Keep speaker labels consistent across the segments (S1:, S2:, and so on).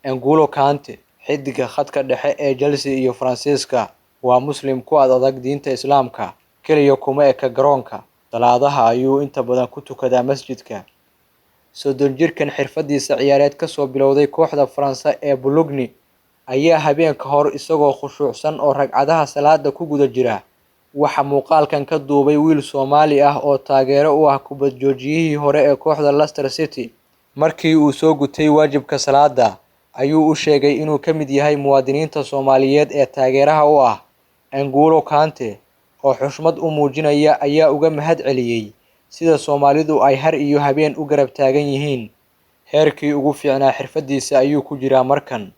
S1: N'Golo Kante, xiddiga khadka dhexe ee Chelsea iyo Faransiiska, waa Muslim ku ad adag diinta Islaamka. Kaliya kuma eka garoonka, salaadaha ayuu inta badan ku tukadaa masjidka. 30 jirkan xirfadiisa ciyaareed kasoo bilowday kooxda Faransa ee Boulogne ayaa habeen ka hor isagoo khushuucsan oo ragcadaha salaada ku guda jira, waxaa muuqaalkan ka duubay wiil Soomaali ah oo taageero u ah kubad joojiyihii hore ee kooxda Leicester City. Markii uu soo gutay waajibka salaada, ayuu u sheegay inuu ka mid yahay muwaadiniinta Soomaaliyeed ee taageeraha u ah. N'Golo Kante, oo xushmad u muujinaya, ayaa uga mahad celiyay sida Soomaalidu ay har iyo habeen u garab taagan yihiin. Heerkii ugu fiicnaa xirfadiisa ayuu ku jiraa markan.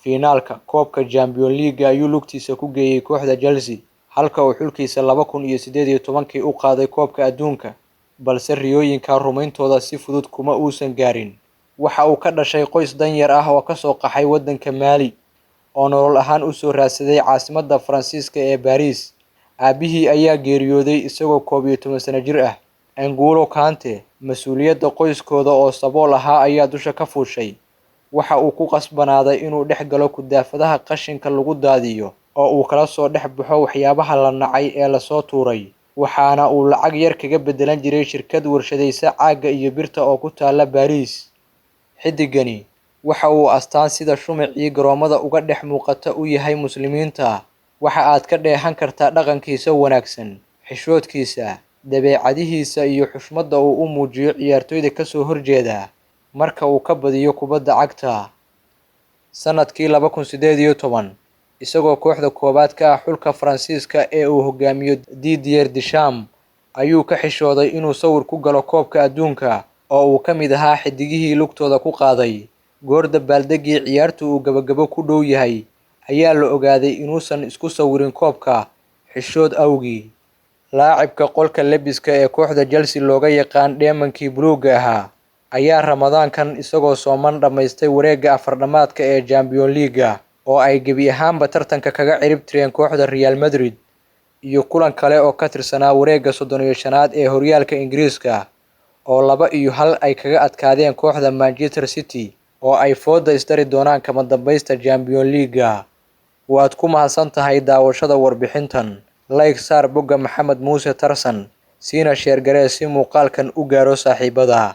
S1: Fiinaalka koobka Champions League ayuu lugtiisa ku geeyay kooxda Chelsea, halka uu xulkiisa 2018kii u qaaday koobka adduunka, balse riyooyinka rumayntooda si fudud kuma uusan gaarin. Waxa uu ka dhashay qoys danyar ah oo ka soo qaxay waddanka Mali, oo nolol ahaan u soo raadsaday caasimadda Faransiiska ee Paris. Aabbihii ayaa geeriyooday isagoo 11 sano jir ah. N'Golo Kante, mas'uuliyadda qoyskooda oo sabool ahaa ayaa dusha ka fuushay. Waxa uu ku qasbanaaday inuu dhex galo kudaafadaha qashinka lagu daadiyo oo uu kala soo dhex baxo waxyaabaha la nacay ee lasoo tuuray, waxaana uu lacag yar kaga beddelan jiray shirkad warshadaysa caagga iyo birta oo ku taalla Paris. Xiddigani waxa uu astaan sida shumacii garoomada uga dhex muuqata u yahay Muslimiinta. Waxa aad ka dheehan kartaa dhaqankiisa wanaagsan, xishoodkiisa, dabeecadihiisa iyo xushmadda uu u muujiyo ciyaartoyda ka soo horjeeda marka uu ka badiyo kubadda cagta. Sanadkii 2018, isagoo kooxda koowaad ka ah xulka Faransiiska ee uu hogaamiyo Didier Deschamps, ayuu ka xishooday inuu sawir ku galo koobka adduunka oo uu ka mid ahaa xiddigihii lugtooda ku qaaday. Goor dabaaldegii ciyaartu uu gabagabo ku dhow yahay ayaa la ogaaday inuusan isku sawirin koobka xishood awgii. Laacibka qolka labiska ee kooxda Chelsea looga yaqaan Dheemankii Buluugga ahaa ayaa Ramadaankan isagoo sooman dhamaystay wareegga afar-dhamaadka ee Champions League oo ay gebi ahaanba tartanka kaga cirib tireen kooxda Real Madrid, iyo kulan kale oo ka tirsanaa wareegga 35aad ee horyaalka Ingiriiska oo 2-1 ay kaga adkaadeen kooxda Manchester City oo ay fooda isdari doonaan kama dambaysta Champions League. Waad ku mahadsan tahay daawashada warbixintan. Like saar bogga Maxamed Muuse Tarsan, siina share garee si muuqaalkan u gaaro saaxiibada.